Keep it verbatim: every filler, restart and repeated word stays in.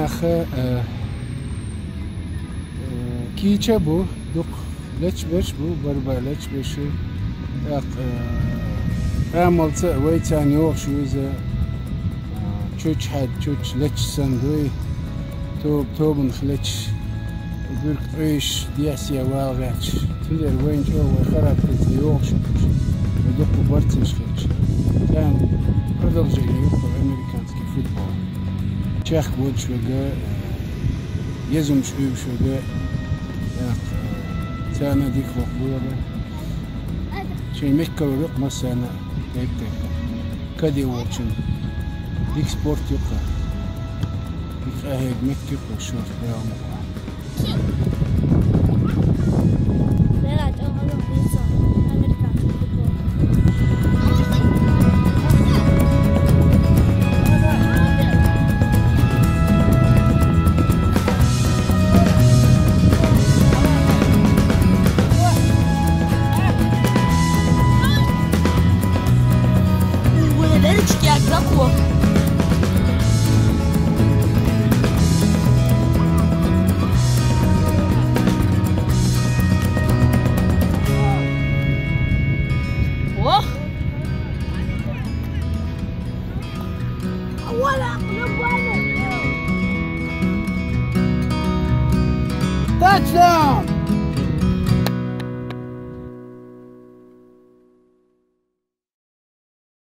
Ха, э, э, кийча бу, дукха лечбеш бу, барба лечбеш. ТӀаккха, э, амалца вайцан йогӀуш виза, э, чуч хьад, чуч лечсан дуй, тоб-, тобанах леч, гурк къуьйш, дехсе валгӀач. Тилер вайн чӀо вай харат кица йогӀуш, вай дукха барцеш хилча. Тан продолжение юкъа американский футбол. Чехка водаш вега, э, езумаш уьйваш вега, э, царна дика вокх буйла. Шайн меккал векъ массана тайп-тайпа. Каде волчун. Дика спорт юкъа. Дика къахьега мекка юкъа шорт баьлма.